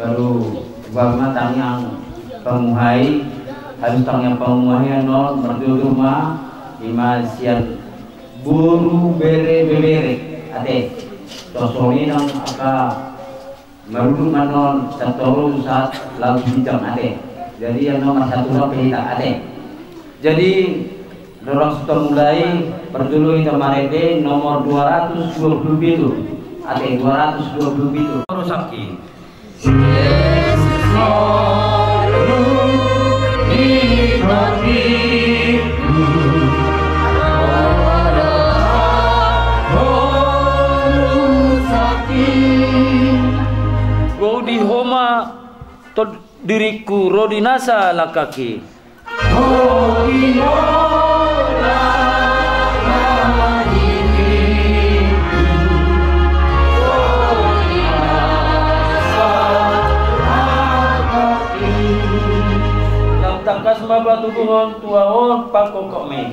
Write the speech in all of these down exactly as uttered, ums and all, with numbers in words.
Baru umpama tangiang panguhai, harus tangiang panguhai annon mardodo ma, ima sian boru, bere, bebere, ate. Tonsi nang angka marudut ma annon, santolu sahat lagu bintang, ate. Jadi annon marsatu roha pe hita, ate. Jadi, dorang sudah mulai, parjolo hita marende nomor dua ratus dua puluh pitu, ate, dua ratus dua puluh pitu. Terus sakit. Ro di Ho ma tol diringku, ro di nasa langkangki. Lam tangkas ma patuduhon tua on pangkongkokmi.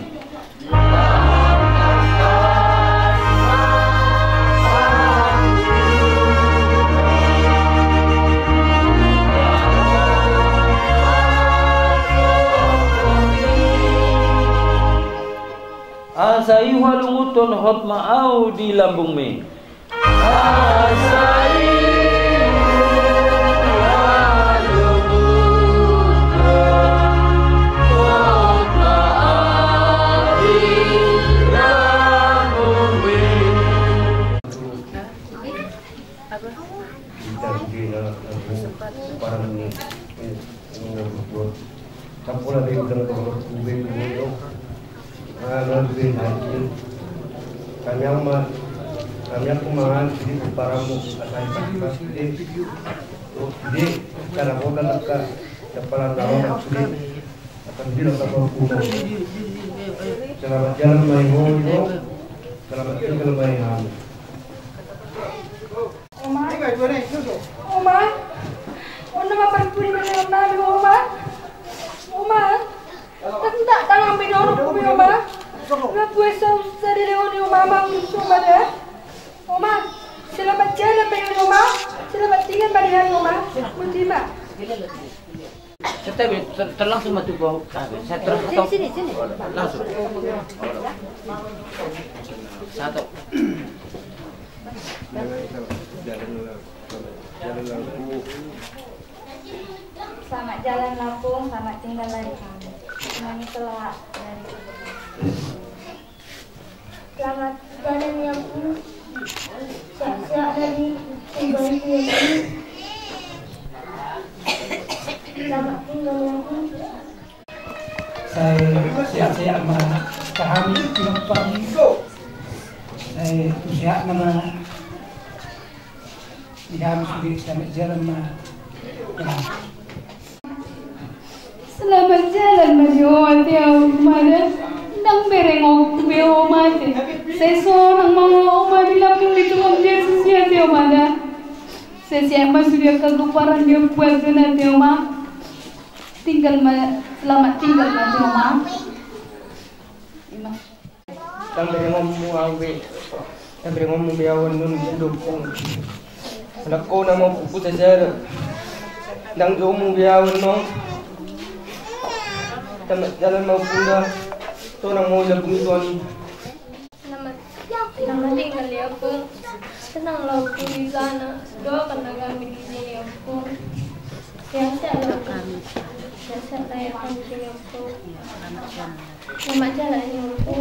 Asa i huhalungunhon hot ma ahu di lambungmi. Kami ama, kami aku mangan di paramu asai pas pas di di cara kota dekat kepala dalam di akan bilang kapal kuno. Selamat jalan ma i ho, selamat tinggal ma i hamu. Oma. Oma. Ona ma parpudi ma nami, Oma. Oma. Tanda tangan binono kumi, Oma. Nga puasa usah dilehoni, Oma, ma urus, Oma, da. Oma. Selamat jalan ma i, Oma. Selamat tinggal ma i, Oma. Mutima. Saya ter-, ter-, langsung maju ke bawah. Saya terus sini, sini, sini. Langsung. Satu. Selamat jalan, Lampung. Selamat tinggal lagi kami. Semuanya telah dari Selamat jalan ya, Bu. Sehat-sehat lagi. Kembali ya, Bu. Selamat tinggal ya, Bu. Sai sehat-sehat ma hami, Bapak. Sai tu sehat nama. Di hami sude selamat jalan ma. Selamat jalan ma di ho, ate, Oma, da. Ndang bereng au be, Oma, ate. Sai sonang ma ho, Oma, di lambung ni Tuhan Jesus i, ate, Oma, da. Sai sehat ma sude angka goparan di ompu, ate, Oma. Tinggal ma, selamat tinggal ma, ate, Oma. Ima. Ndang bereng au be, ndang bereng au be au annon di dompung. Anak ho nama ompu sesere. Ndang jou au be au annon. Selamat jalan ma, Ompu, da. Sonang ma ho di lambung ni Tuhan. Selamat, selamat tinggal ya, Ompu. Tenanglah, Ompu, di sana. Doakanlah kami di sini, Ompu. Sehat-sehat lah, Ompu. Sehat-sehat lah ya, Ompu, di sini, Ompu. Selamat jalan ya, Ompu.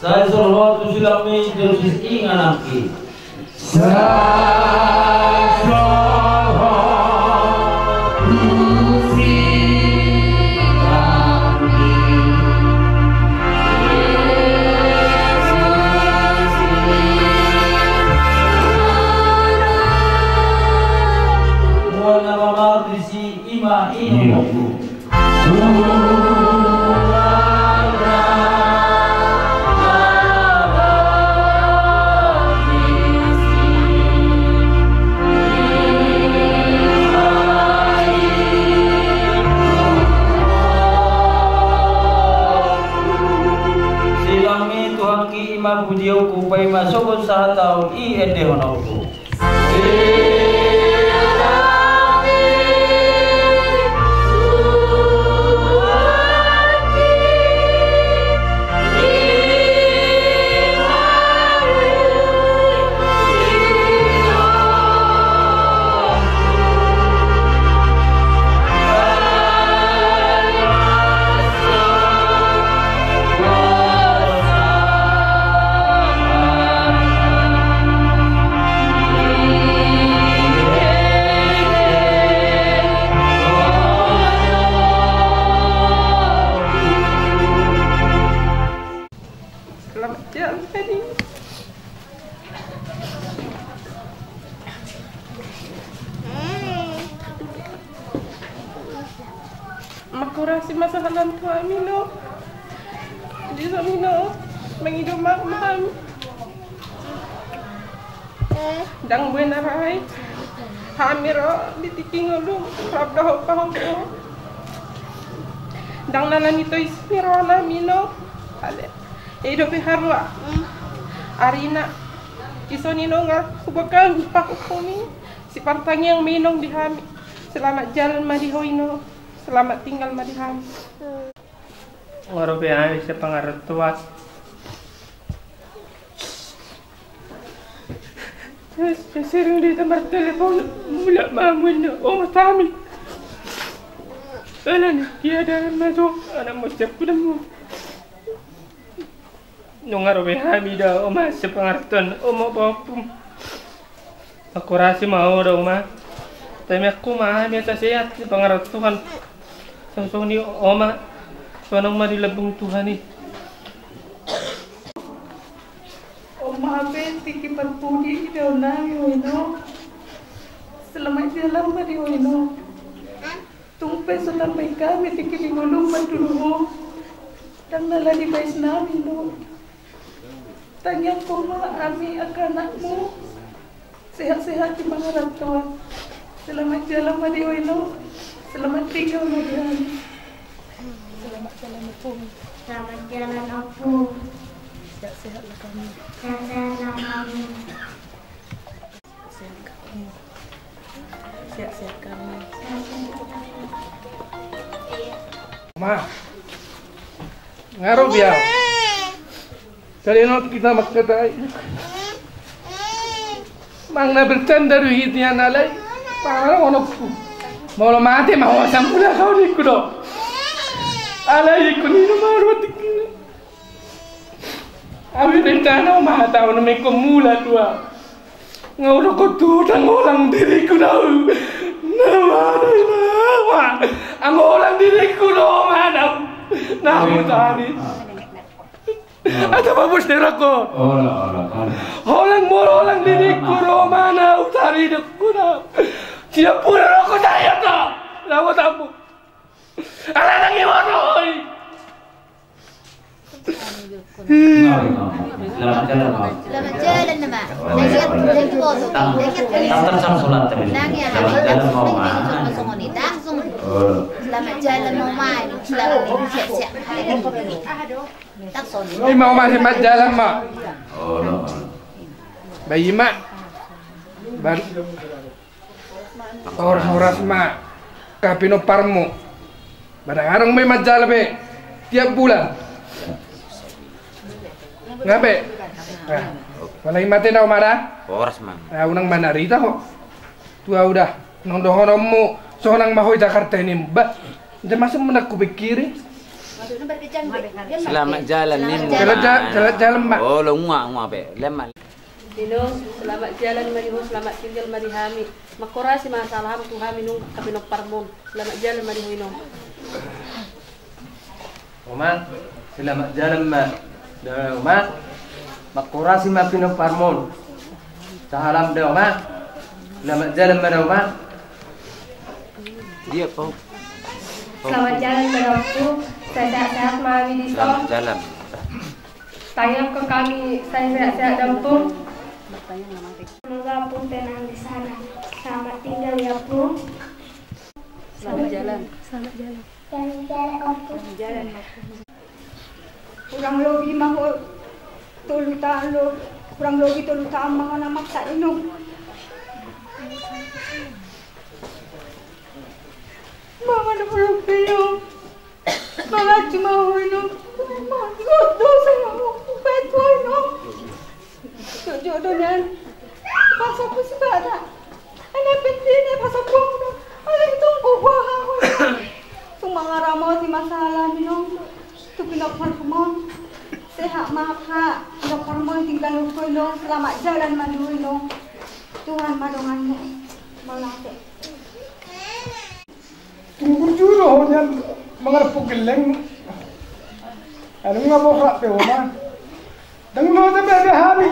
Sai solhot tu silami, terus inganaki. Sai solhot tu silami. Tuhan nama mau di si ima ino. Silami Tuhanki ima Pujionku paima sogot sahata on i endehononku. Selamat jalan, Feni. Mangkorasi ma sahalam tu hami, no. Di sini, no. Mangido maaf ma hami. Ndang boi na rai hami ro di tingki ngolu, rap dohot pahompu. Ndang na nitois ni roha nami, no. Ale. I dope haroa. Arina. Dison i, no, nga huboan hami pahompu ni si Partangiang ma i, no, di hami. Selamat jalan ma di ho i, no. Selamat tinggal ma di hami. Nga ro be hami sian pangarantoan. Sering do hita martelepon, mulak ma hamu, ninna omak hami. Alani dia dalan ma jo anak mo siap kuda mo. Nunga ro be hami da oma sian pangarantoan, oma pahompu. Mangkorasi ma ho da, oma. Tamiangku ma hami asa sehat di pangarantoan. Songon i, oma, sonang ma di lambung Tuhan i. Oma, pe tingki parpudi i do nami, ho i, no. Selamat jalan ma di ho i, no. Tung pe so tambai hami tingki di ngolum mandulu ho. Ndang na lani bais nami, no. Tangiangku ma hami angka anakmu sehat-sehat di pangarantoan. Selamat jalan ma di ho i, no. Selamat tinggal ma di hami. Selamat jalan, Ompung. Selamat jalan, Ompung. Sehat-sehatlah kami. Sehat-sehatlah kami. Sehat-sehat kami. Ma, nga ro be au. Jadi, no, hita mangkatai. Manang na bercanda do hita nian, alai pangarantoanku. Molo mate ma ho, sampulu na ho diringku do. Alai ingkon i do ma ro tingki. Au i rencana, oma, taon ma ingkon mulak tu au. Nga olo ho tu, ndang holan diringku do au. Na mana i, na, wa. Ndang holan diringku do, oma, na. Na hutani. Asa babus ni rohangku. Holan, holan, holan. Holan, molo holan diringku do, oma, na hutani do au. Siap pura rohangku, saya to. Lawa tamu. Ala nang iwaro, oi. Selamat jalan, Ma. Selamat jalan, Ma. Selamat jalan, Ma. Selamat jalan, Ma. Selamat jalan, Ma. Selamat jalan, Ma. Ima, Oma, selamat jalan, Ma. Baik, Ima. Bar- Horas, horas ma angka pinomparmu. Ba ndang adong be manjalo be tiap bulan. Nga be. Apalagi mate na, Oma, da. Horas ma. Unang manarita ho tu au da. Nang dohononmu sonang ma ho i Jakarta i, ninna. Ba, jam masuk menakku pikiri. Selamat jalan, ninna. Jalan, jalan, Ma. Olo, ngua, ngua be. Lemma. Inong, selamat jalan ma di ho, selamat tinggal ma di hami. Mangkorasi ma salam tu hami nang angka pinomparmon. Selamat jalan ma di ho, Inong. Oma, selamat jalan ma. Da, Oma. Mangkorasi ma pinomparmon. Salam da, Oma. Selamat jalan ma da, Oma. Dia, Pau. Selamat jalan ma da, Ompung. Sehat-sehat ma hami dison. Selamat jalan. Tangiangkon hami sai sehat-sehat da, Ompung. Semoga Ompung tenang di sana. Selamat tinggal ya, Ompung. Selamat jalan. Selamat jalan. Selamat jalan, Ompung. Selamat jalan, Ompung. Kurang lobi ma ho. Tolu taon lo, kurang lobi tolu taon ma ho na maksa inong. Mama na belum belum. Mama cuma ho inong. Mama dosa ya Allah. Baik ho inong. Jojo do nian. Pasal ku si bata. Ene penting ne pasal ku. Ada itu ku gua. Cuma ngaramoti masalah inong. Tu pinokmarhum on. Sehat ma ha. Pinokmarhum on tinggal ukur inong. Selamat jalan ma dulu inong. Tuhan ma donganmu. Mauliate. Tung burju do ho nian mangarpuk gelleng. Anu nga borhat pe ho ma. Dang lo te bebe hami.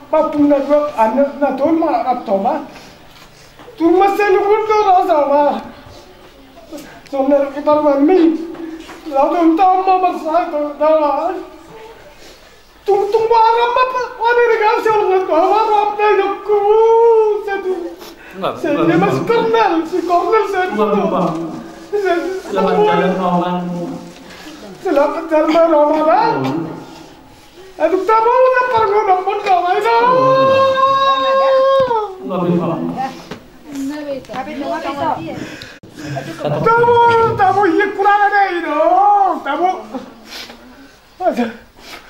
Bapung na dua anak na tolu ma rap toma. Tung masa lu kudo rasa ma. Soner ibar mami. Lalu tama masa itu dalam. Tung tung barang apa? Ada di kau sih orang itu barang apa ya ku satu. Saya dia masih Kornel, si Kornel saya itu. Selamat jalan romanmu. Selamat jalan romanmu. Aduh, tak mau lapar gua dapat kau aja. Tamu, tamu, iya kurang ada ini, tamu.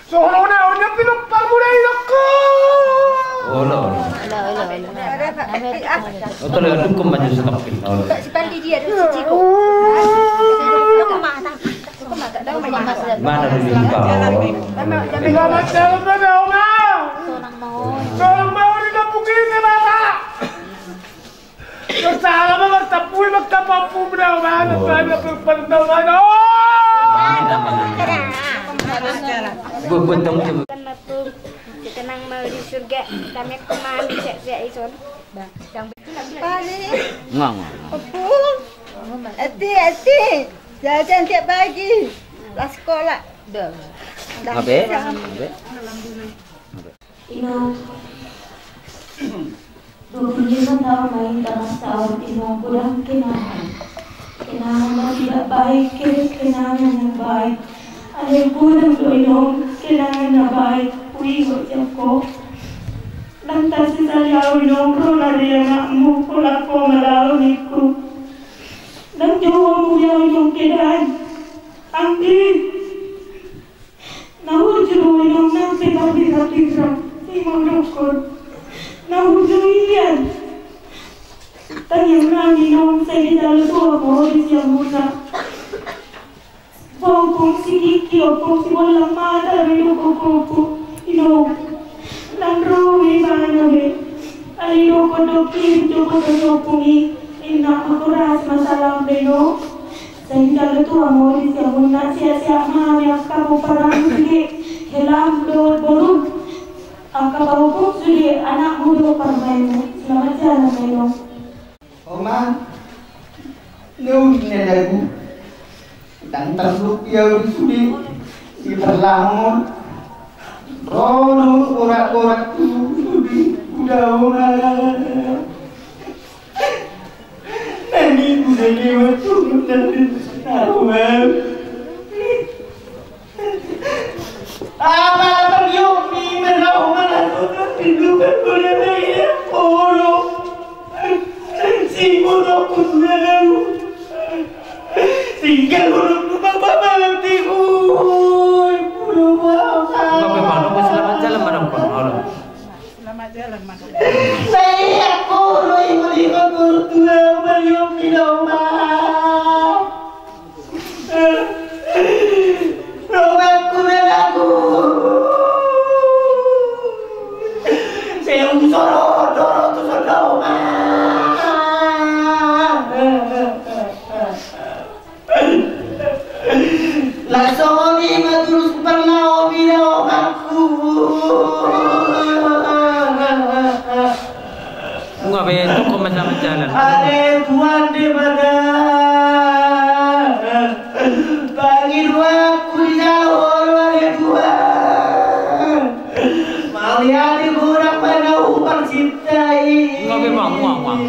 Sono na, on na pinokmarmu da inongku. Olo, olo. Olo, olo, olo. Oto le aduk ko maju setengah. Olo. Si Pandi dia tu si Ciko. Mana dulu kau? Selamat jalan ma da, Oma. Tolong mau di kampung ini, Bapak. Marsala ma, martampui ma tampampu, mudah-mudahan. Buat, buat tamu. Tenang mau di surga, kami kemana siap-siap ison. Bang, bang. Pali. Nggak, nggak, nggak. Ompung. Eti, eti. Jajan tiap pagi. Lah sekolah. Dah. Ngape? Ngape? Inong, dua puluh lima taon ma inta marsaor inong, godang kenangan. Kenangan na tidak baik, ke-, kenangan yang baik. Alai godang do inong kenangan na baik huingot sian ho. Ndang tarsesali au inong ro na di anakmu, holan ho ma laho ningku. Ndang jou hamu di au inong kedan. Anggi. Na hujur do inong nang pe tarbirra-birra, ima dokkon. Na hujur ian. Tangiang nami inong, sai dijalo Tuhan ma ho di siamunna. Ompung si Kiki, ompung si Bolang mata do inong gogo-gogo. Inong. Ndang ro be ibana be. Alai dokkon do i, jokot do ompung i. Inna ma horas ma salam be inong. Sai dijalo Tuhan ma ho di siamunna, sehat-sehat ma hami angka pomparanmu sude, helam dohot borum, angka pahompu sude, anakmu dohot parumaenmu. Selamat jalan ma inong. Oma, na uli na dagu, ndang tarlup ia uli sude, di parlangon, ro do borat-borat tu sude, uda Oma. Tinggal burung tu bapak mati. Ui, burung bapak. Bapak, bapak, selamat jalan, madam. Selamat jalan, madam. Saya kurui melihat mertua beliau di rumah. Rumahku dan aku. Saya usoro, doro tu rumah. Langsung ni ma terus pernah obi dah aku. Bunga be, toko masa jalan. Ada Tuhan di mana? Bagi dua aku di jauh ada Tuhan. Mau lihat di gudang mana upang cintai. Bunga be, bang, bang, bang.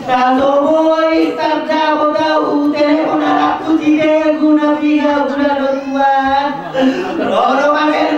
Tato boy, tak tahu tahu, telepon anakku tidak guna, tidak guna, Tuhan. Roro makan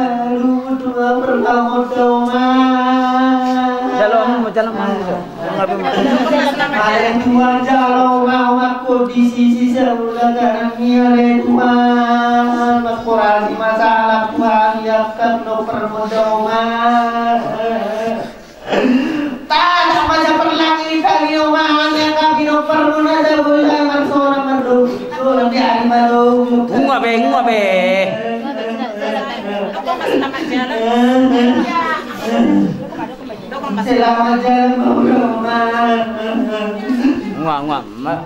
Jalo ma, jalo ma. Jalo ma, jalo ma. Ai Tuhan, jalo ma, ma kondisi si saula tangan ni ale Tuhan, ma porani masalah Tuhan, iangkat no parmodoma. Tadah ma ja parlangi tali omangan yang kami no parmuna da bola marsona mardo. Sola di ari malo. Ngua be, ngua be. Selamat jalan, Bang Roman. Ngua, ngua, ma.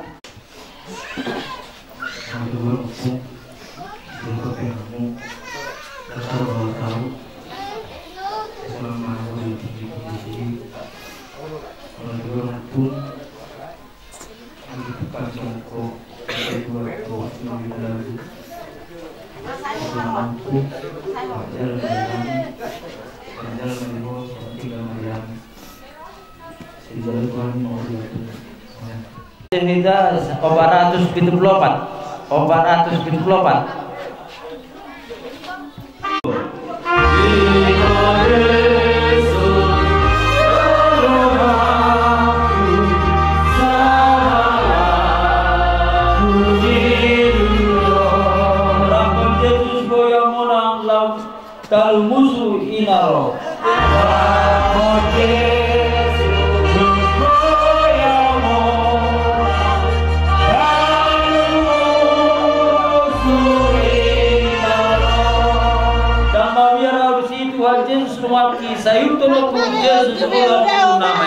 Identitas opat ratus pitu puluh opat, opat ratus pitu puluh opat. Talu musu inaro. Tama biar harus itu hal jenis rumah kisah itu lo pun jenis rumah nama.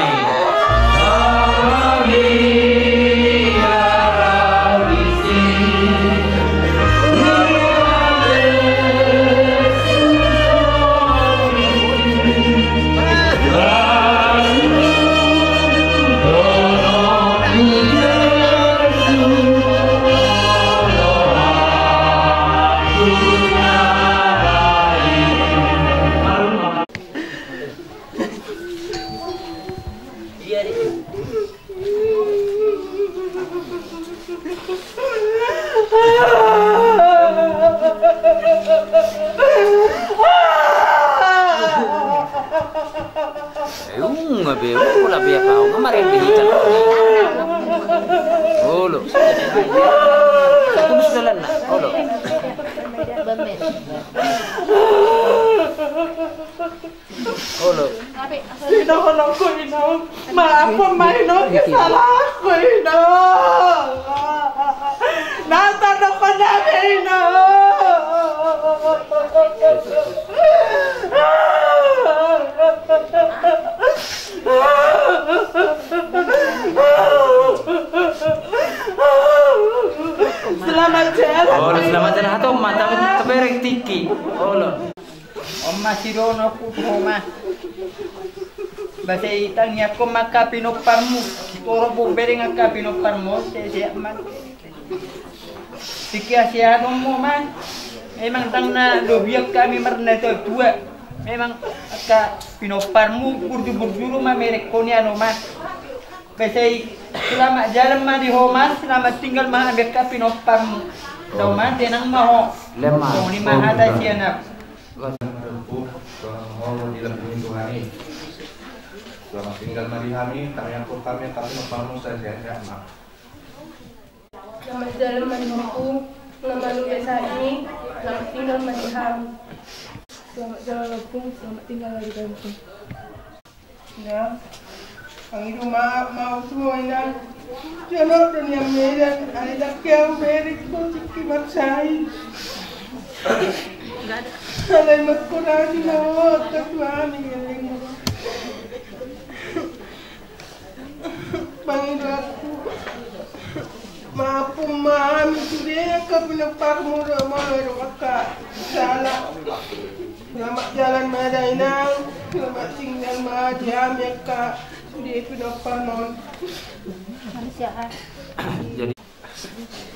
Eh, unga be, unga be apa? Unga marende hitam. Olo. Tulus dalan na. Olo. Olo. Ina, olo, ko ina. Maaf, ma ina, kesalahanku ina. Nasa na pada ina. Selamat jalan. Olo, selamat jalan. Hato mata keberek tiki. Olo. Oma, sidohononku tu ho ma. Basa i tangiangkon ma angka pinomparmu. Torop bereng angka pinomparmu, sehat-sehat ma. Tingki hasehatonmu ma. Memang ndang na lobi angka hami marnatua-tua. Memang angka pinomparmu burju-burju do mamerekhon i, anu ma. Basa i, selamat jalan ma di ho ma, selamat tinggal ma hami angka pinomparmu. Ndao ma, tenang ma ho. Lemah. Songon i ma hata sian ahu. Selamat tinggal ma di hami, tangiangkon hami angka pinomparmu, sehat-sehat ma. Selamat jalan ma di ho, na malua sahat i, selamat tinggal ma di hami. Selamat jalan, Ompung, selamat tinggal ma di hami. Inang, pangido maaf ma au tu ho, Inang. Jonok do nian Medan, alai ndang hea huberek ho tingki marsahit. Alai mangkorasi ma ho, tua tu hami, geleng. Pangidoanku, maaphon ma hami sude angka pinomparmu do molo adong angka sala. Selamat jalan ma da, Inang, selamat tinggal ma di hami angka sude pinomparmon. Jadi,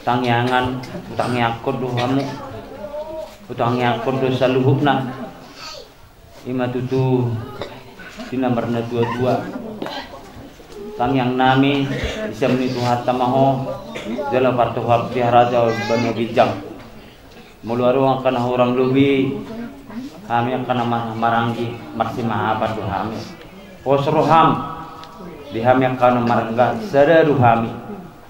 tangiangan, tangiangkon do hamu, tangiangkon do saluhutna. I ma tutu di na marnatua-tua. Tangiang nami, di siamun ni Tuhanta ma ho, jala partohap di haraja banua ginjang. Molo adong angka na hurang lobi, hami angka na ma-, maranggi, marsimahapan do hami. Pos roham, di hami angka na marangga, sada do hami.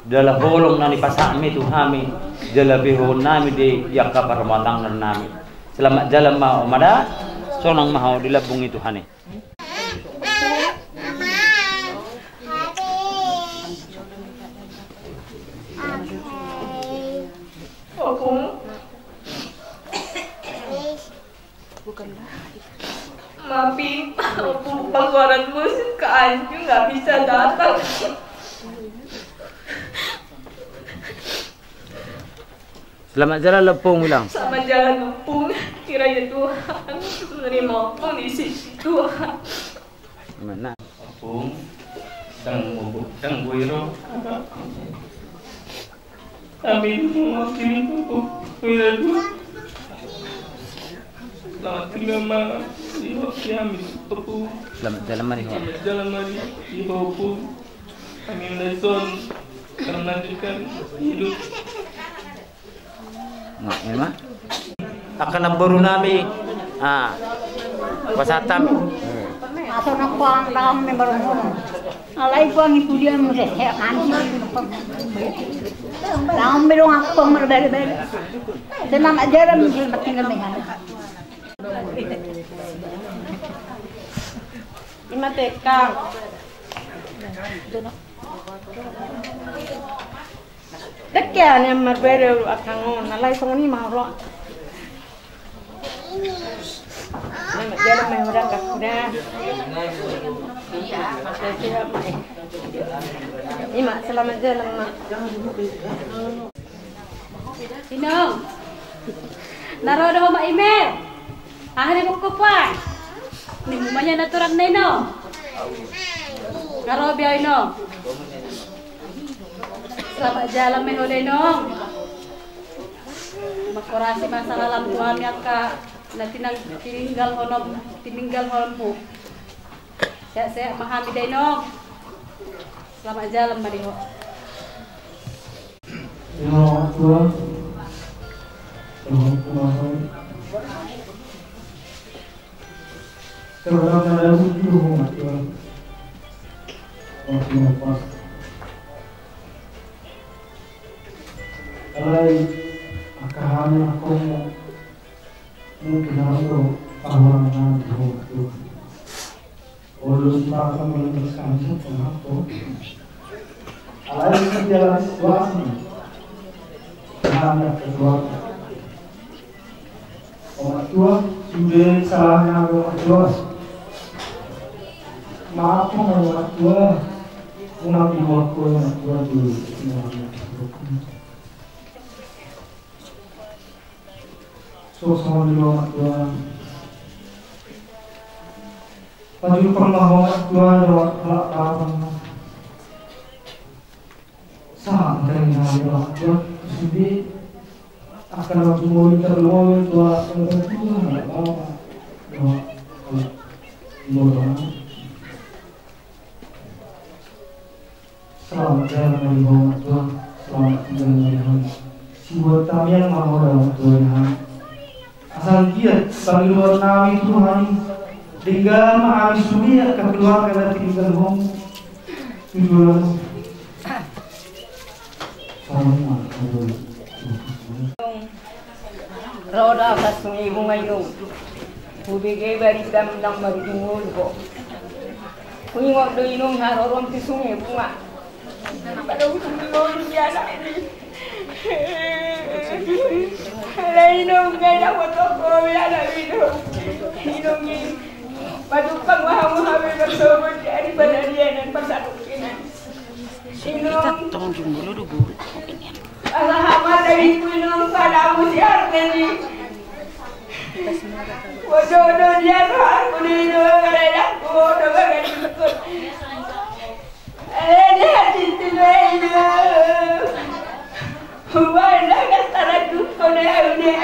Jala holong na nipasakmi tu hami, jala behoon nami di, di angka parrumatanggaon nami. Selamat jalan ma ho, mada, sonang ma ho di lambung ni Tuhan i. Opung. Maafin, Opung, pengeluaranmu ke Anju nggak bisa datang. Selamat jalan, Opung, bilang. Selamat jalan, Opung. Kiranya Tuhan menerima Opung di sisi Tuhan. Mana? Opung, dang bobo, dang boiro. Amin. Opung, Opung. Selamat tinggal ma di ho, Opung. Selamat jalan ma di ho. Selamat jalan ma di ho, Opung. Amin, Daison. Karena ikan hidup. Nah, memang. Angka namboru nami. Ah. Pasahat hami. Asa nangkuang dalam member. Alai kuang itu dia mesti sehat nanti. Dalam belum aku kuang berbeda-beda. Tenang aja lah, mesti makin lebih. Ima teka. Dekke ane marbere ulu akang on, alai songon i ma ro. Nama jalan ma ro, kuda. Ima, selamat jalan ma. Inong. Na ro do ho ma Imel. Aha ni buku puang. Ni mumanya na turang na Inong. Na ro bia Inong. Selamat jalan ma ho da Inong. Mangkorasi ma salam tu hami angka na tinang-, tininggal honom, tininggal honommu. Sehat-sehat ma hami da Inong. Selamat jalan ma di ho. Ina, Tua. Tua, Tua. Terutama dari ujung, Tua. Waktu lepas. Alai, angka hami, angka mungkin harus tahu orang yang di rumah, Tua. Olo, sipata melepas kami satu apa? Alai setia situasi. Hanya ketua. Omak tua, sudah salahnya omak tua. Maaf, omak tua. Unang dibawa ke omak tua dulu. Suksma di omak tua. Pajur pernah omak tua lewat halak lapang. Sahat dari hal omak tua sudah akan langsung mau terlalu tua, tua halak lapang. Dua, dua, dua. Selamat jalan ma di ho, Tua. Selamat tinggal ma di ho. Sibuat tamiang ma ho da, Tua, di hami. Asal giat, bagi luar nami tu hami. Denggan ma hami sude angka keluarga na tininggal ho. Tujuan. Salam ma, Tua. Ro da, pas sungai bunga Inong. Hubege barita nang marujung ngolu ho. Huingot do Inong haroroan tu sungai bunga. Pada ujung ni ngolu ni anak ni. Alai Inong, ngai na motong ho be anak Inong. Inong i. Patupa ma hamu hape bersobo di ari pada dia dan pasarukinan. Inong. Tong jumbo lo do guru. Ala hama dari kuinong padamu si Armeni. Bodo do dia rohaku ni do, karena bodo bagai ikut. Eh, dia cinti lo Inong. Wala kastara duko na Inong.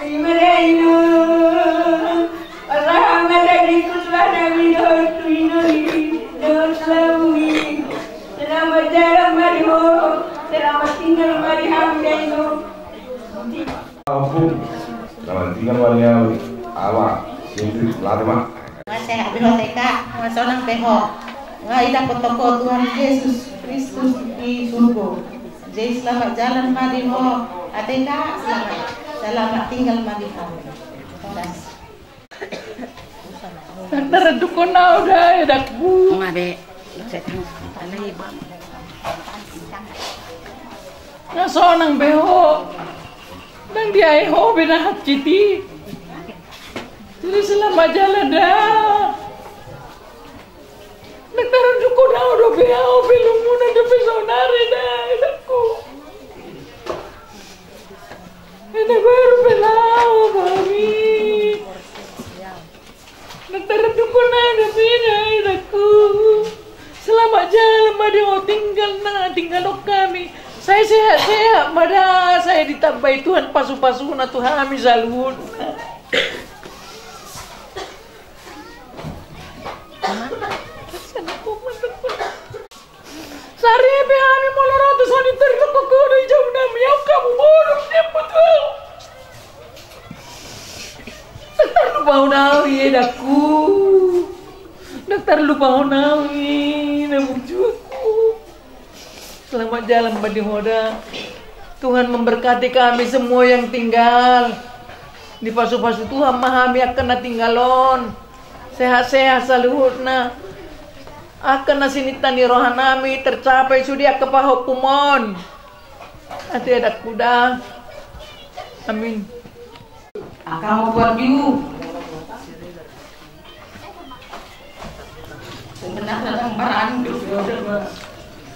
Imana Inong. Ala hama dari kutuana Inong. Ompung, selamat tinggal ma di au, Ama, Sindri, Late ma. Nga sehat be ho, Teka, nga sonang be ho. Nga idapot ho Tuhan Jesus Kristus di surgo. Jadi selamat jalan ma di ho, Teka, selamat. Selamat tinggal ma di ho. Horas. Ndang taranduk ho au da, edakku. Nga be. Nga sonang be ho. Ndang diae ho be na hansit i. Jadi selamat jalan da. Ndang taranduk ho au dope au, belumuna dope saonari da, edakku. Eda baru pe laho hami. Ndang taranduk ho au dope da, edakku. Selamat jalan ma di ho, tinggal na tinggalhon hami. Sai sehat-sehat ma da, sai ditambai Tuhan pasu-pasuna tu hami saluhutna. Saripe hami molo ro tu son i, tardok ho do di jabu nami, au hamu boru ni ampu tu au. Ndang tarlupa ho au i, edakku. Ndang tarlupa ho au i, na burjuangku. Selamat jalan ma di ho da. Tuhan memberkati kami semua yang tinggal. Dipasu-pasu Tuhan ma hami angka na tinggal on. Sehat-sehat saluhutna. Angka na sininta ni roha nami tercapai sude angka pahompum on. Ate, edakku da. Amin. Angka na pajumpang. Sebenarna ndang barani do.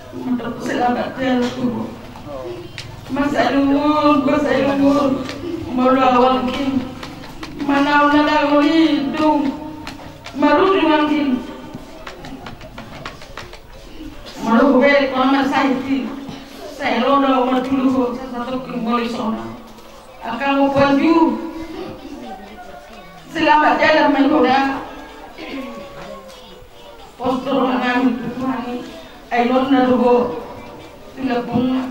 Mantap, selamat jalan. Masa umur, masa umur. Molo au nangkin, manang na dao i dung marujung nangkin. Molo hubereng ho na marsahit i, sai ro do au marjulu ho sasatongkin molo i sonang. Angka na pajumpang. Selamat jalan ma di ho da. Pos do roha nami tu Tuhan i. Ai ro na do ho tu lambungna,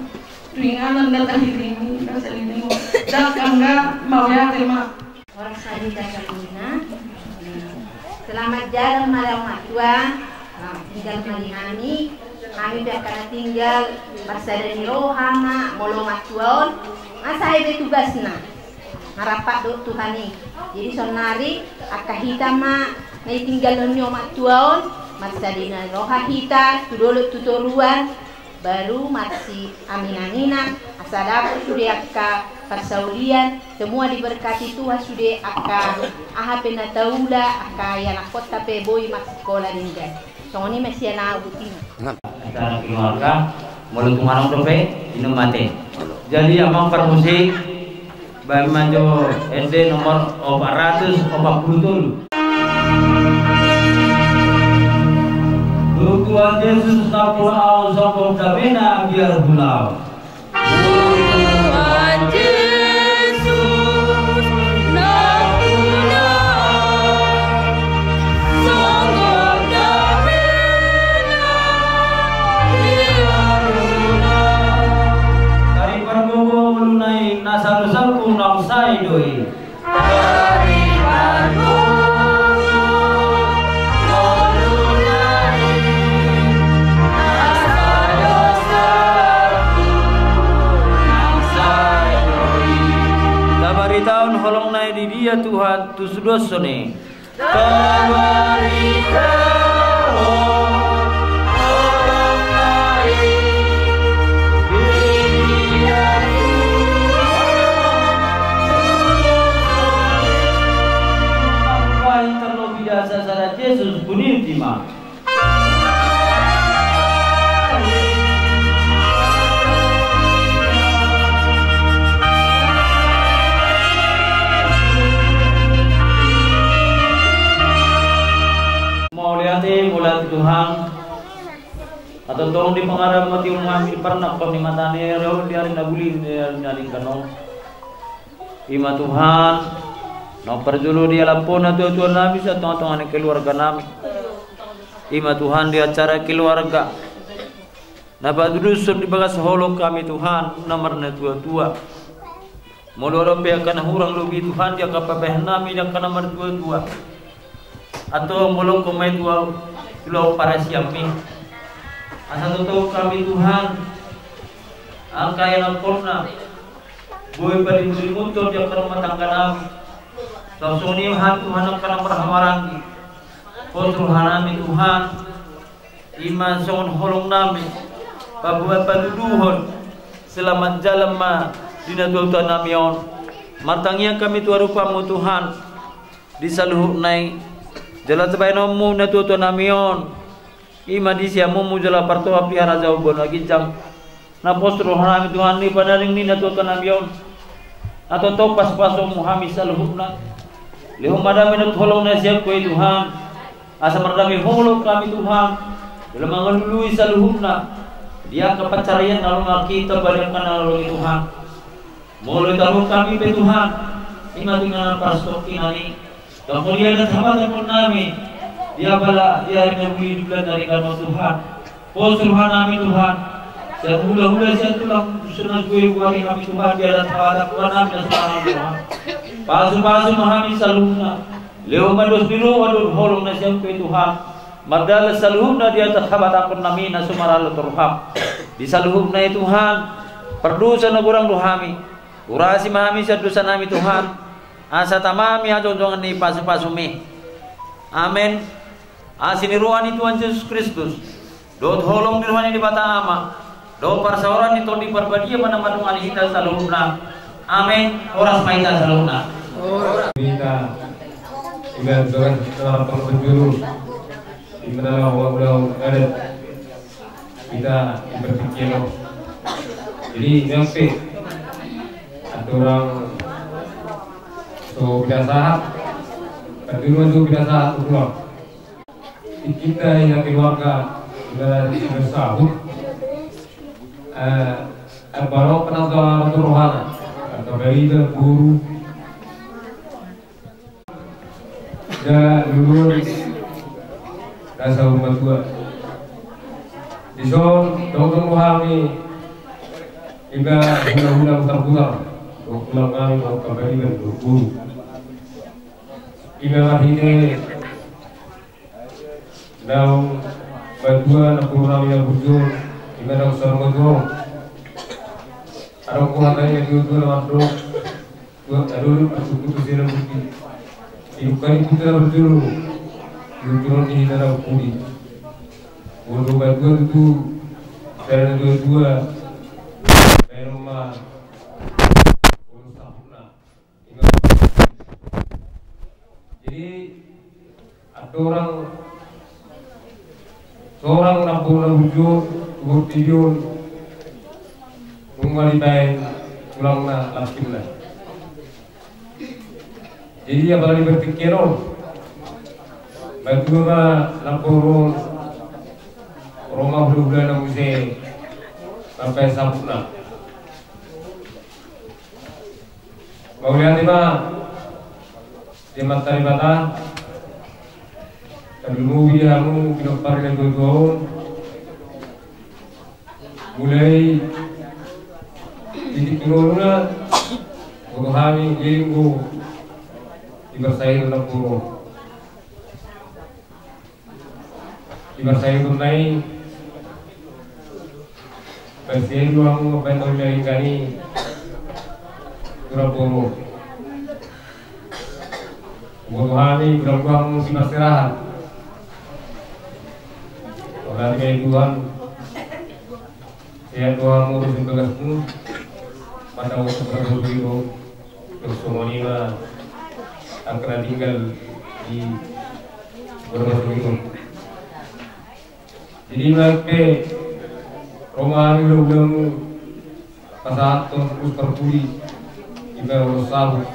tu inganan na tahirim i, na saliling on. Dangka nga mauliate ma. Horas ma di hita saluhutna. Selamat jalan ma laho matua. Nah, tinggal ma di hami. Hami pe angka na tinggal, marsada ni roha ma molo matua on. Nga sae be tugasna. Nga rap dohot Tuhan i. Jadi saonari angka hita ma na ditinggalhon ni omak tua on, marsada ni roha hita tu dolok tu toruan, baru marsiamin-aminan, asa dapot sude angka parsaulian, semua diberkati Tuhan sude angka aha pe na taula, angka ianakhonta pe boi marsikola denggan. Songon i ma sian au, Buti. Acara keluarga, molo tung adong dope, inum mate. Jadi amang parmusik, baen ma jo ende nomor opat ratus opat puluh tolu. Tu Tuhan Jesus nampuna au, songgop damena biar hulau. Tuhan Jesus, nampuna au, songgop damena biar hulau. Taripargogo ngoluna i, na salpu-salpu naung sae do i. Tabaritahon holongna i di dia Tuhan tu sude songon i. Tabaritahon holongna i di dia Tuhan. Paling terlebih dasar sada Jesus bunyi ultima. Mauliate, mauliate Tuhan. Atau tolong di pengarah mati umami di parnakon ni mata ni roh di ari na buli di ari na lingkan on. Ima Tuhan, na parjolo di alampona tua-tua nami sa tonga-tonga ni keluarga nami. Ima Tuhan di acara keluarga. Na paduduson di bagas holong kami Tuhan, na marnatua-tua. Molo adong pe angka na hurang lobi Tuhan di angka pambahenan nami di angka na martuatua, antong bolongkon ma i tu ahu tu laho parasianmi. Asa tongtong hami Tuhan, angka ianakkonna, boi parimutrimuthon di angka rumah tangga nami. Songon i ma hami Tuhan angka na marhahamaranggi. Pos roha nami Tuhan, i ma songon holong nami, paboa patuduhon selamat jalan ma di natuatua nami on. Martangiang hami tu adopanmu Tuhan, di saluhutna i, jala tu bahenonmu natuatua nami on, i ma di siamunmu jala partohap di harajaon banua ginjang. Na pos roha nami Tuhan di panaring ni natuatua nami on, na tongtong pasupasuonmu hami saluhutna. Lehon ma dame dohot holong na sian Ho i Tuhan, asa mardame holong hami Tuhan, jala mangalului saluhutna di angka pansarian na ro nangkin tabahen angka na ro i Tuhan. Molo taruhon hami pe Tuhan, i ma Tuhan na parsitongkinan i, tongtong di adat hapatahon nami, di apala di ari na uli di bulan na ringgan on Tuhan. Pos roha nami Tuhan, sian hulahula sian tulang, susunan suhut hami Tuhan, di adat hapatahon nami na sumaran Tuhan. Pasupasu ma hami saluhutna, lehon ma dos ni roha dohot holong na sian Ho i Tuhan, mardalan saluhutna di adat hapatahon nami na sumaran tu roham. Di saluhutna i Tuhan, pardosa na godang do hami. Urasi ma hami sian dosa nami Tuhan, asa tama hami hajongjongan ni pasupasumi. Amen. Asi ni roha ni Tuhan Jesus Kristus, dohot holong ni roha ni Debata Ama, dohot parsaoran ni Tondi Parbadia ma na mandongani hita saluhutna. Amen. Horas ma hita saluhutna. Hita, iba dohot dohot parpajuru, iba na laho ulaon adat. Hita di partingkian on. Jadi, nian pe, andorang so binasahat, andorang so binasahat tu tulang. Di hita, di keluarga, sudah, sudah sahut. Eh, eh, baru kenal tu, tu rohana. Atau dari itu guru. Jala lulus rasa urmatua. Dison tongtong do hami iba hulahula mutarmutar dohot tulang nami dohot parbadian dohot guru. Iba marhite naung matua namboru nami na burju on, iba naung saur matua on. Adong do hata ni natuatua na mandok. Tuak na dulu, asukutu sira bukti. Dibuka ni putra berjuru. Diuturon di hita na pudi. Bodo batua tutu. Sira na dua-dua. Baru ma. Bodo sahurna. Jadi, andorang seorang namboru na burju, burju on, nunga dibaen tulangna, lakinna. Jadi, apalagi berpikir on, batua ma namboru on, ro ma hulahulana muse, sampai sabutna. Mauliate ma di Amanta Debata, tarlumobi di hamu pinompar ni natuatua on, mulai titik turunna, boto hami leleng do di parsahiton namboru on. Di parsahiton nai, bersihin do hamu mambaen na uli na denggan i tu namboru. Boto hami godang do hamu di parserahan. Berarti Tuhan, sehat do hamu, terus di bagasmu. Pada waktu berhubung, terus songon i ma angka na tinggal di Borbas Luhut. Jadi, baik pe, ro ma hami hulahulamu pasahathon hurang parpudi, iba hurang sabut.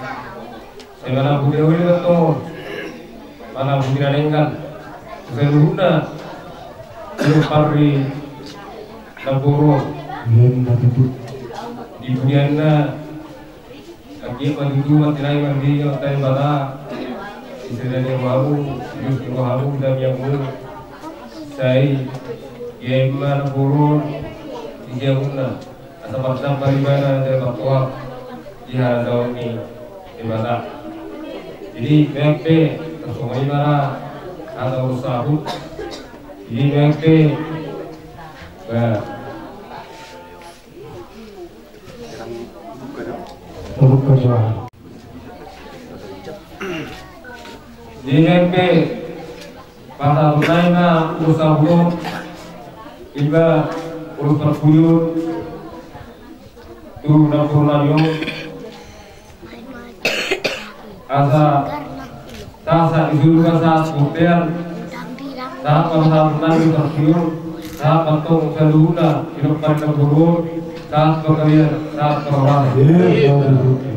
Sai manang pudi na uli ma antong, manang pudi na denggan. Saluhutna, di pinompar ni namboru on. Di pudianna, anggiat ma tutu martinangi marhite Amanta Debata, di sada ni rohamu, di dos ni rohamu, di tangiangmu, sai gabe ma namboru on di siamunna, asa martamba ibana jala martohap di Di harajaon ni Debata. Jadi, mempe, tarsongon i ma ra hata urusahu. Jadi, mempe, ba. Buka doang. Jadi, mempe, pasahaton nai ma urusahu, iba urus parbuyut, tu na pola ni on, asa, sahat di surga, sahat di bontean, sahat ma pasahaton nai di parbuyut, sahat ma antong saluhutna, di dompak na boru, sahat ma panggabean, sahat ma rohana. Iya, iya, iya.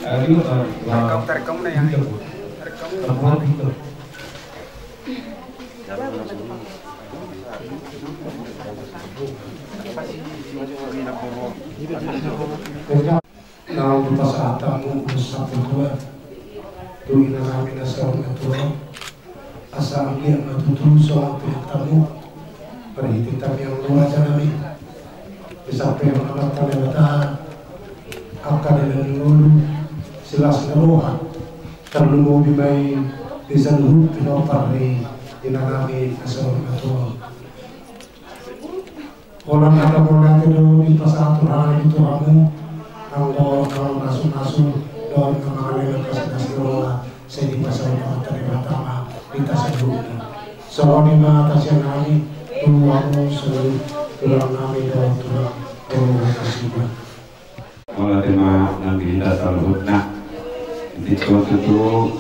Ayo, ayo. Rekam, rekam na yang ini. Rekam. Naung dipasahat hamu ulos sampulu dua tu inanami na saur matua, asa anggiat ma tutu songon pinahanmu, marhite tangiang ni rajanami, disampaion Amanta Debata angka dalan ni ngolu, silas ni roha, tarlumobi ma i di saluhut pinompar ni inanami na saur matua. Holan hata mauliate do dipasahat Tuhan i tu hamu, anggo na mamasu-masu dohot na mangalehon silas ni roha, sai dipasahat Amanta Debata ma di hita saluhutna. Songon i ma hata sian hami tu hamu saluhut, tulang nami dohot tulang boru na sumba. Mauliate ma nang di hita saluhutna. Di tutu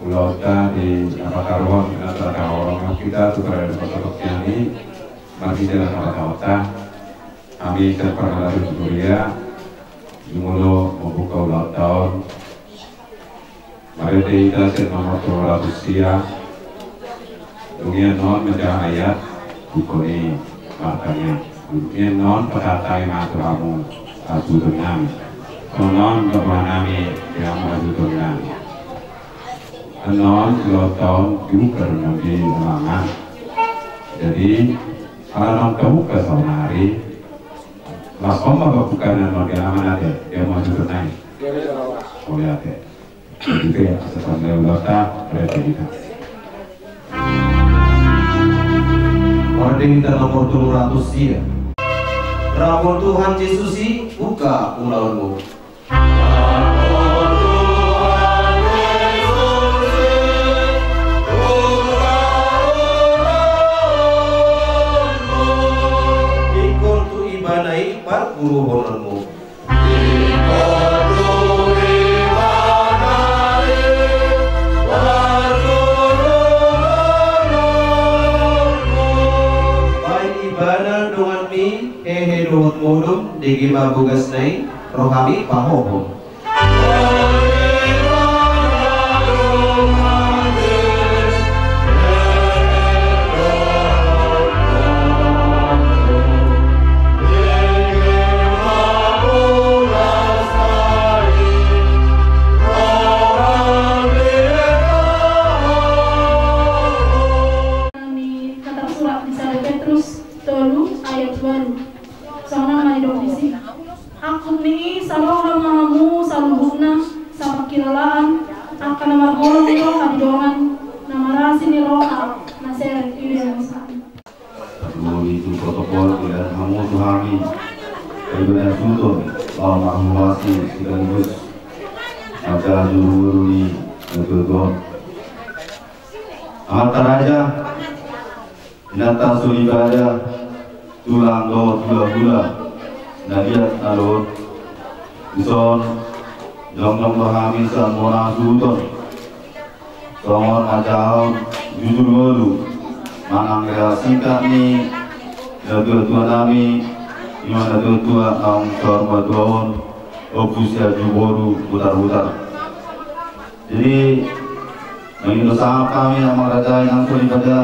ulaonta di na pataruhon, na pataruhon hita tu paradaton parrohanta i, marhite na pataruhonta. Hami sian parhalado di huria, jumolo mambuka ulaonta on. Marende hita sian nomor tolu ratus sia. Dung i annon manjaha ayat, buku ni martangiang. Dung i annon pasahat hami ma tu hamu hasuhuton nami. Songon on dohot roha nami di hamu hasuhuton nami. Annon ulaonta on dibuka do annon di halaman. Jadi, ala naung tabuka saonari, laos on ma pambukana annon di halaman ate, di hamu hasuhuton nami. Mauliate. Jadi, asa tanda ulaonta, marende hita. Marende hita nomor tolu ratus sia. Rap dohot Tuhan Jesus i, buka ulaonmu. Ingkon tu Ibana i parguruhononmu. Baen Ibana donganmi, hehe dohot modom, dege ma bogasna i, rohami pahohom. Ni na tarsurat di sada Petrus tolu ayat ualu. Songon on ma didok disi. Angkup ni i saroha ma hamu saluhutna, sapangkilalaan, angka na marholong do hadidongan, na marasi ni roha, na serep i do musaan. Boi tu protokol, dilean hamu tu hami. Ibana suhut, laho marhobas sekaligus manjaha jujur ngolu ni natuatua. Amanta raja, inanta soripada, tulang dohot hulahula na liat na dohot. Dison, jongjong do hami sian bona hasuhuton. Songon manjahahon jujur ngolu manang real singkat ni natuatua nami, ima natuatua naung saur matua on, Ompu Sianjur Boru Butarbutar. Jadi, mangido sangap hami, amang raja, inang soripada,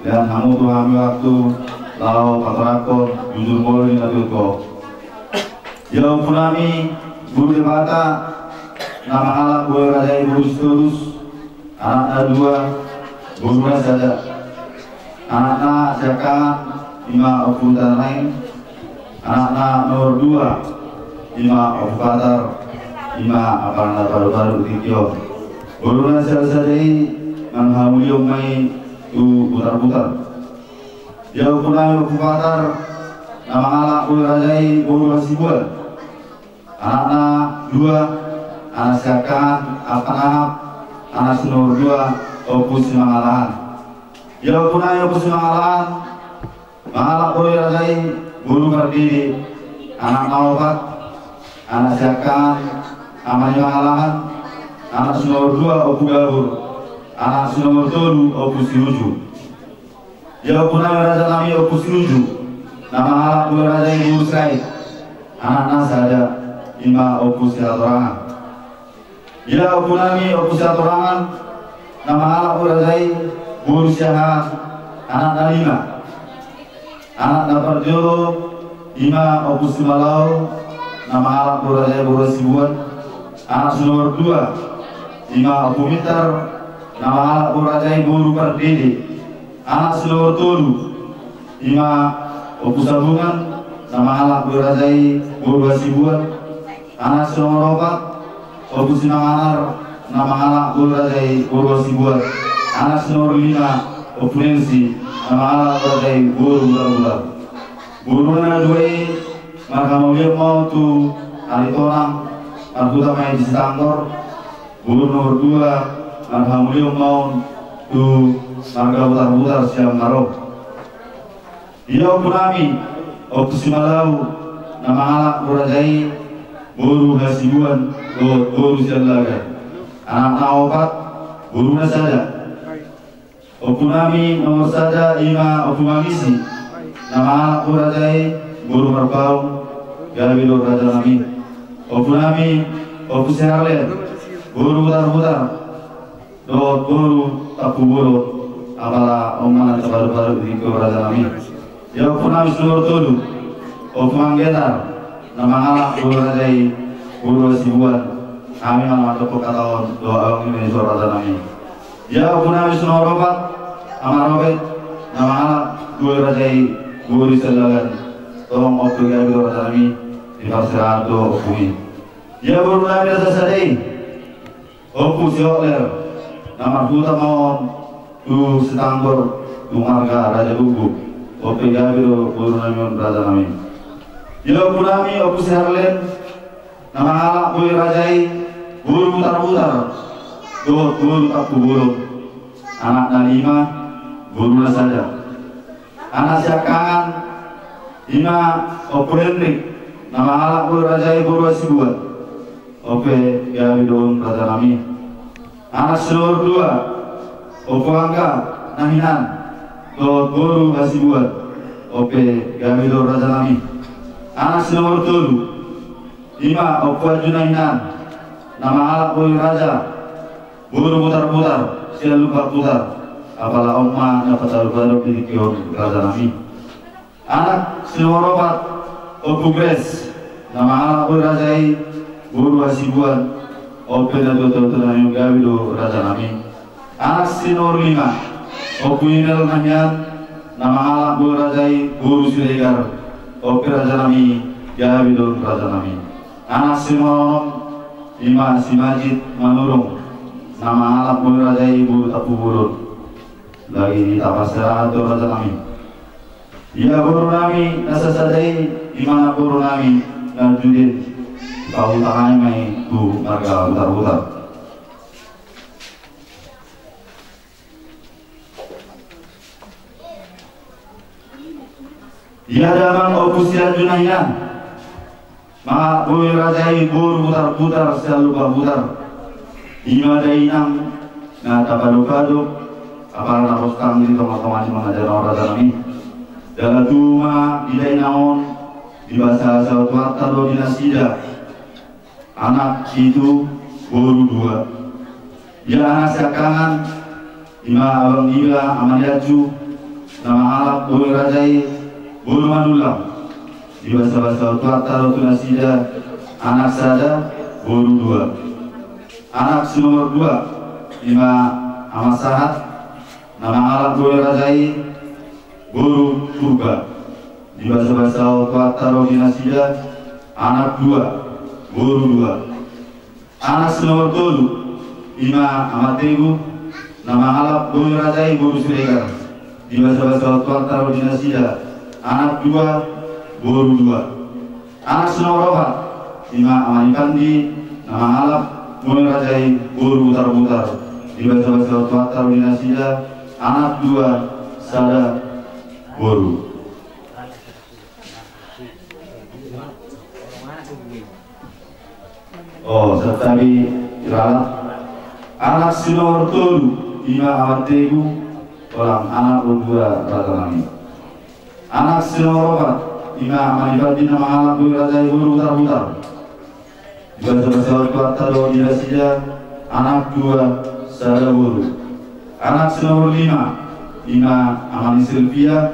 lean hamu tu hami waktu laho patorangkon jujur ngolu ni natuatua. Ia ompu nami, boru Debata, na mangalap boru raja i boru Sitorus, anakna dua, boruna sada. Anakna siangkangan, ima Ompu Tanai, anakna nomor dua, Ima Ompu Patar, ima apala na paru-paru di tingki on. Boru na sada-sada i, marhamulion ma i tu Butar-butar. Ia ompu nami Ompu Patar, na mangalap boru raja i boru Hasibuan. Anakna dua, anak siangkangan, Ampa Nahap, anak si nomor dua, Ompu Simangalahan. Ia ompu nami Ompu Simangalahan, mangalap boru raja i boru Pardede, anakna opat, anak siangkangan, Ama ni Mangalahan, anak si nomor dua, Ompu Gabur, anak si nomor tolu, Ompu Siuju. Ia ompu nami raja nami Ompu Siuju, na mangalap boru raja i boru Sirait, anakna sada, ima Ompu Sihatorangan. Ia ompu nami Ompu Sihatorangan, na mangalap boru raja i boru Siahaan, anakna lima. Anakna parjolo, ima Ompu Simalau, na mangalap boru raja i boru Hasibuan. Anak si nomor dua, ima Ompu Mitar, na mangalap boru raja i boru Pardede. Anak si nomor tolu, ima Ompu Sabungan, na mangalap boru raja i boru Hasibuan. Anak si nomor opat, Ompu Simanganar, na mangalap boru raja i boru Hasibuan. Anak si nomor lima, Ompu Nensi, na mangalap boru raja i boru Butar-butar. Boruna na dua i, marhamulion ma on tu Aritonang, marhuta ma i di Sitanggor. Boru nomor dua, marhamulion ma on tu marga Butar-butar sian Maro. Ia ompu nami Ompu Simalau, na mangalap boru raja i boru Hasibuan dohot boru Siallagan. Anakna opat, boruna sada. Ompu nami nomor sada, ima Ompu Mangisi, na mangalap boru raja i boru Marbaung, gabe do raja nami. Ompu nami Ompu Siharlen, boru Butar-butar dohot boru Tampubolon, apala on ma na tapalu-palu di tingki on raja nami. Ia ompu nami si nomor tolu, Ompu Manggetar, na mangalap boru raja i boru Hasibuan. Hami ma na mandok hata on dohot abang ni manager raja nami. Ia ompu nami si nomor opat, Ama Robet, na mangalap boru raja i boru Siallagan. Tong on pe gabe do raja nami, diparserahan do ompu i. Ia boru nami na sada-sada i, Ompu Sihotler, na marhuta ma on tu Sitanggor, tu marga Raja Guguk. On pe gabe do boru nami on raja nami. Ia ompu nami Ompu Siharlen, na mangalap boru raja i boru Butar-butar dohot boru Tampubolon. Anakna lima, boruna sada. Anak siangkangan, ima Ompu Henrik, na mangalap boru raja i boru Hasibuan. On pe gabe do on raja nami. Anak si nomor dua, Ompu Angga Nahinan, dohot boru Hasibuan. On pe gabe do on raja nami. Anak si nomor tolu, ima Ompu Anju Nahinan, na mangalap boru raja boru Butar-butar sian Lumban Butar. Apala on ma na tapalu-palu di tingki on raja nami. Anak si nomor opat, Ompu Grace, na mangalap boru raja i boru Hasibuan. On pe na tuatua nami, gabe do raja nami. Anak si nomor lima, Ompu Inel Nahian, na mangalap boru raja i boru Siregar. On pe raja nami, gabe do on raja nami. Anak si nomor onom, ima si Majid Manurung, na mangalap boru raja i boru Tampubolon. Lagi taparserahan do raja nami. Ia boru nami na sada-sada i, ima na boru nami na judin, pahutangan ma i tu marga Butar-butar. Ia damang Ompu Sianjunangan, mangalap boru raja i boru Butar-butar sian Lumban Butar. Ima dainang na tapadopadop, apala na rostang di tonga-tonga ni mangajari raja nami. Jala tubu ma di dainang on, dibasabasa Tuanta do di nasida anak pitu, boru dua. Ia anak siangkangan, ima abang niba Ama ni Anju, na mangalap boru raja i boru Manullang. Dibasabasa Tuanta do tu nasida anak sada, boru dua. Anak si nomor dua, ima Ama Sahat, na mangalap boru raja i boru Purba. Dibasabasa Tuanta do di nasida anak dua, boru dua. Anak si nomor tolu, ima Ama Teguh, na mangalap boru raja i boru Siregar. Dibasabasa Tuanta do di nasida, anak dua, boru dua. Anak si nomor opat, ima Ama ni Pandi, na mangalap boru raja i boru Butarbutar. Dibasabasa Tuanta do di nasida, anak dua, sada, boru. O, santabi, iralat. Anak si nomor tolu, ima Ama Teguh, holan anak boru dua raja nami. Anak si nomor opat, ima Ama ni Pandi, na mangalap boru raja i boru Butarbutar. Dibasabasa Tuanta do di nasida, anak dua, sada, boru. Anak si nomor lima, ima Ama ni Silvia,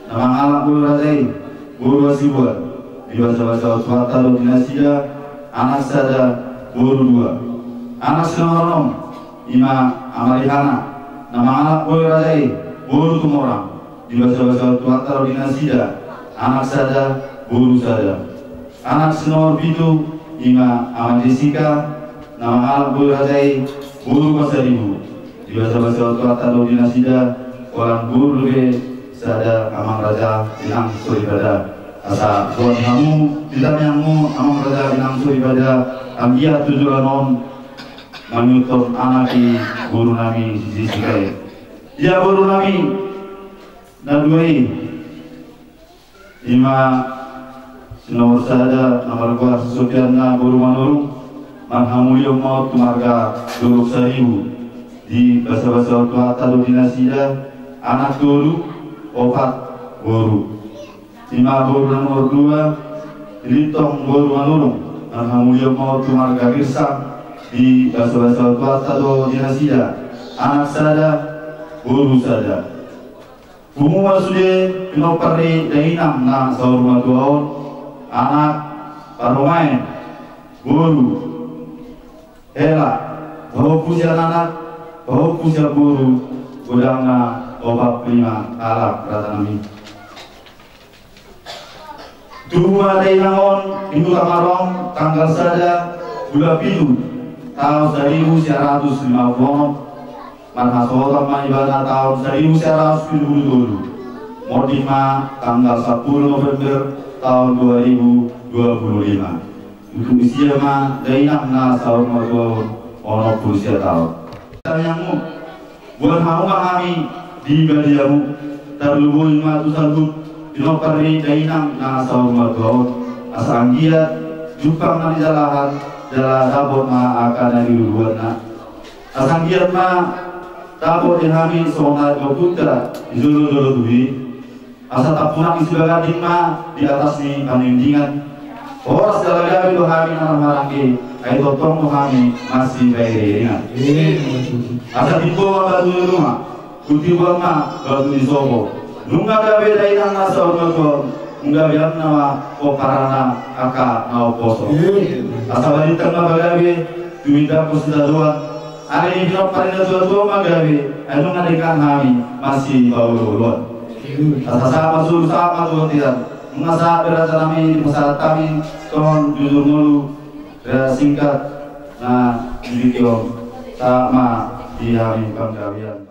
na mangalap boru raja i boru Hasibuan. Dibasabasa Tuanta do di nasida, anak sada, boru dua. Anak si nomor onom, ima Ama Rihana, na mangalap boru raja i boru Tumorang. Dibasabasa Tuanta do di nasida, anak sada, boru sada. Anak si nomor pitu, ima Ama Jessica, na mangalap boru raja i boru Pasaribu. Dibasabasa Tuanta do di nasida, holan boru dope sada, amang raja, inang soripada. Asa boan hamu di tangiangmu, amang raja, inang soripada, anggiat tu joloan on mangihuthon anak i boru nami si Jessica i. Ia boru nami na dua i, ima si nomor sada, na margoar si Sopianna boru Manurung, marhamulion ma on tu marga Dolok Saribu. Dibasabasa Tuanta do di nasida, anak tolu, opat, boru. Ima boru na nomor dua, Lintong boru Manurung, marhamulion ma on tu marga Girsang. Dibasabasa Tuanta do di nasida, anak sada, boru sada. Pungu ma sude pinompar ni dainang na saur matua on, anak, parumaen, boru, hela, pahompu sian anak, pahompu sian boru, godangna opat pulu lima halak, raja nami. Tubu ma dainang on di Huta Marom tanggal sada bulan pitu taon saribu sia ratus lima pulu onom. Marhasohotan ma ibana taon saribu sia ratus pitu pulu tolu. Monding ma tanggal sampulu November taon dua ribu dua pulu lima. Tutu disi ma dainang na saur matua on onom pulu sia taon. Tangiangmu, boan hamu ma hami di baliamu, tarlumobi ma tu saluhut pinompar ni dainang na saur matua on, asa anggiat jumpang na nijalahan, jala dapot ma angka na niluluanna. Asa anggiat ma dapot di hami songon na didok ompunta di jolo-jolo tubu i. Asa tampunak ni sibaganding ma di atas ni panindingan. Horas jala gabe do hami na marhahamaranggi, ai tongtong do hami masibairingan. Asa timbo ma batu ni ruma, hutibuan ma batu ni sopo. Nunga gabe dainang na saur matua on, nunga gabeanna ma pomparanna angka na umposo. Asa balintang ma pagabe, tumindangkon sitadoan. Ari ni pinompar ni natua-tua ma gabe, ai nunga denggan hami masipaolo-oloan. Asa sahat ma solu, sahat ma tu bontean. Nunga sahat be raja nami, dipasahat hami songon jujur ngolu, riwayat singkat na di tingki on, sahat ma di hami panggabean.